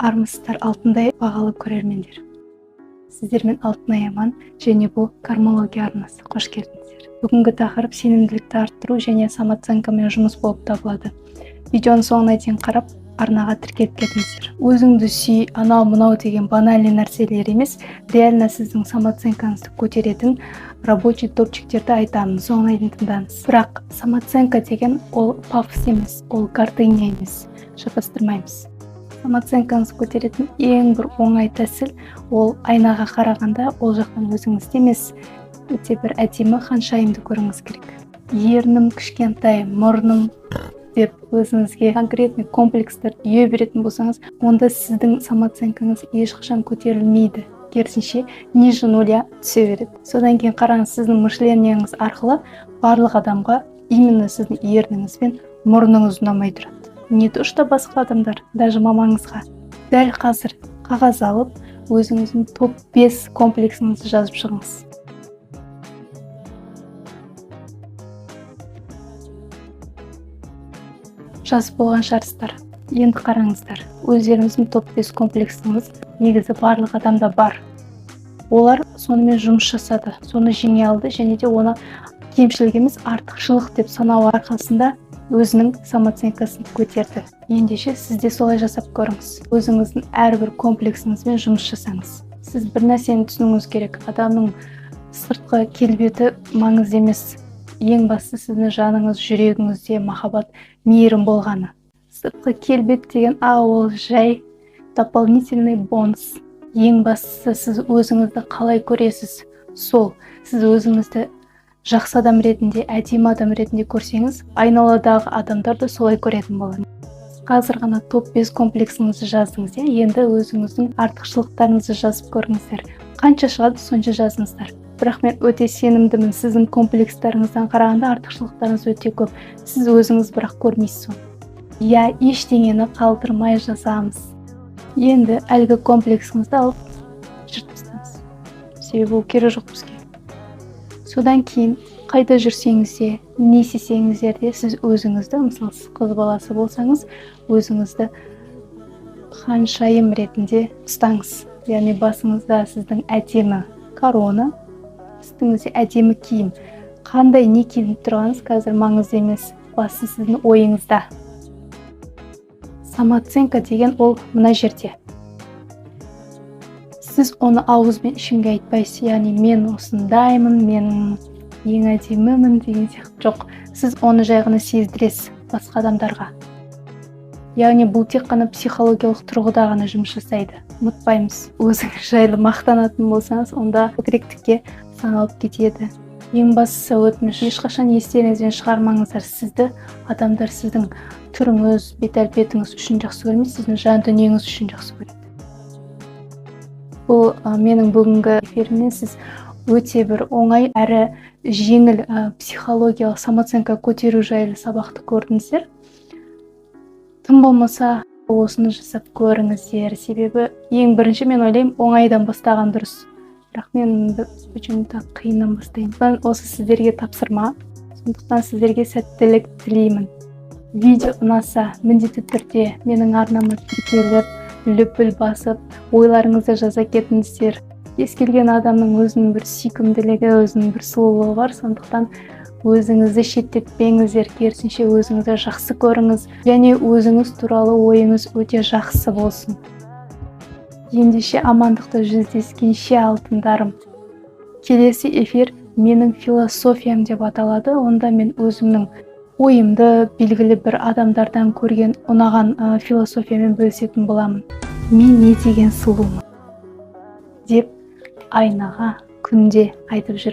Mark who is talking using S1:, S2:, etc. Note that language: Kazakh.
S1: Армысыздар, алтындай бағалы көрермендер! Сіздермен Алтынай Аман және бұл Кармология арнасы. Қош келдіңіздер! Бүгінгі тақырып сенімділікті арттыру және самооценкамен жұмыс болып табылады. Видеоның соңына дейін қарап, арнаға тіркеліп кетіңіздер. Өзіңді сүй, анау мынау деген банальный нәрселер емес, реально сіздің самооценкаңызды көтеретін рабочий топчиктерді айтамын. Соңына дейін тыңдаңыз. Бірақ самооценка деген ол пафос емес, ол гордыня емес, шатастырмаймыз. Самооценкаңызды көтеретін ең бір оңай тәсіл — ол айнаға қарағанда, ол жақтан өзіңізді емес, өте бір әдемі ханшайымды көруіңіз керек. Ернім кішкентай, мұрным деп өзіңізге конкретный комплекстер үйе беретін болсаңыз, онда сіздің самооценкаңыз ешқашан көтерілмейді, керісінше, ниже нуля түсе береді. Содан кейін қараңыз, сіздің мышлениеңіз арқылы барлық адамға именно сіздің ерніңіз бен мұрныңыз ұнамай тұрады, не то что басқа адамдар, даже мамаңызға. Дәл қазір қағаз алып, өзіңіздің топ 5 комплексіңізді жазып шығыңыз. Жазып болған шығарсыздар. Енді қараңыздар, өздеріңіздің топ 5 комплексіңіз негізі барлық адамда бар. Олар сонымен жұмыс жасады, соны жеңе алды және де оны кемшілік емес, артықшылық деп санау арқасында өзінің самооценкасын көтерді. Ендеше сіз де солай жасап көріңіз, өзіңіздің әрбір комплексіңізбен жұмыс жасаңыз. Сіз бір нәрсені түсінуіңіз керек: адамның сыртқы келбеті маңызды емес, ең бастысы сіздің жаныңыз, жүрегіңізде махаббат, мейірім болғаны. Сыртқы келбет деген ол жай дополнительный бонус. Ең бастысы, сіз өзіңізді қалай көресіз, сол. Сіз өзіңізді жақсы адам ретінде, әдемі адам ретінде көрсеңіз, айналадағы адамдар да солай көретін болады. Қазір ғана топ 5 комплексіңізді жаздыңыз, иә? Енді өзіңіздің артықшылықтарыңызды жазып көріңіздер. Қанша шығады, сонша жазыңыздар. Бірақ мен өте сенімдімін, сіздің комплекстарыңыздан қарағанда артықшылықтарыңыз өте көп, сіз өзіңіз бірақ көрмейсіз оны. Иә, ештеңені қалдырмай жазамыз. Енді әлгі комплексіңізді алып жыртып тастаңыз, себебі ол керек жоқ бізге. Содан кейін қайда жүрсеңіз де, не істесеңіздер де, сіз өзіңізді, мысалы, сіз қыз баласы болсаңыз, өзіңізді ханшайым ретінде ұстаңыз. Яғни басыңызда сіздің әдемі корона, үстіңізде әдемі киім. Қандай, не киініп тұрғаныңыз қазір маңызды емес, бастысы сіздің ойыңызда. Самооценка деген ол мына жерде. Сіз оны ауызбен ешкімге айтпайсыз, яғни мен осындаймын, мен ең әдемімін деген сияқты. Жоқ, сіз оны жай ғана сездіресіз басқа адамдарға. Яғни бұл тек қана психологиялық тұрғыда ғана жұмыс жасайды. Ұмытпаймыз, өзіңіз жайлы мақтанатын болсаңыз, онда көкіректікке саналып кетеді. Ең бастысы, өтініш, ешқашан естеріңізден шығармаңыздар: сізді адамдар сіздің түріңіз, бет әлпетіңіз үшін жақсы көрмейді, сіздің жан дүниеңіз үшін жақсы көреді. Бұл менің бүгінгі эфирімнен сіз өте бір оңай әрі жеңіл психологиялық самооценка көтеру жайлы сабақты көрдіңіздер. Тым болмаса осыны жасап көріңіздер, себебі ең бірінші, мен ойлаймын, оңайдан бастаған дұрыс, бірақ мен почему-то қиыннан бастаймын. Осы сіздерге тапсырма, сондықтан сіздерге сәттілік тілеймін. Видео ұнаса, міндетті түрде менің арнама тіркеліп, лүпіл басып, ойларыңызды жаза кетіңіздер. Кез келген адамның өзінің бір сүйкімділігі, өзінің бір сұлулығы бар, сондықтан өзіңізді шеттетпеңіздер, керісінше, өзіңізді жақсы көріңіз және өзіңіз туралы ойыңыз өте жақсы болсын. Ендеше, амандықта жүздескенше, алтындарым! Келесі эфир «Менің философиям» деп аталады. Онда мен өзімнің ойымды, белгілі бір адамдардан көрген ұнаған философиямен бөлісетін боламын. «Мен не деген сұлумын» деп айнаға күнде айтып жүр.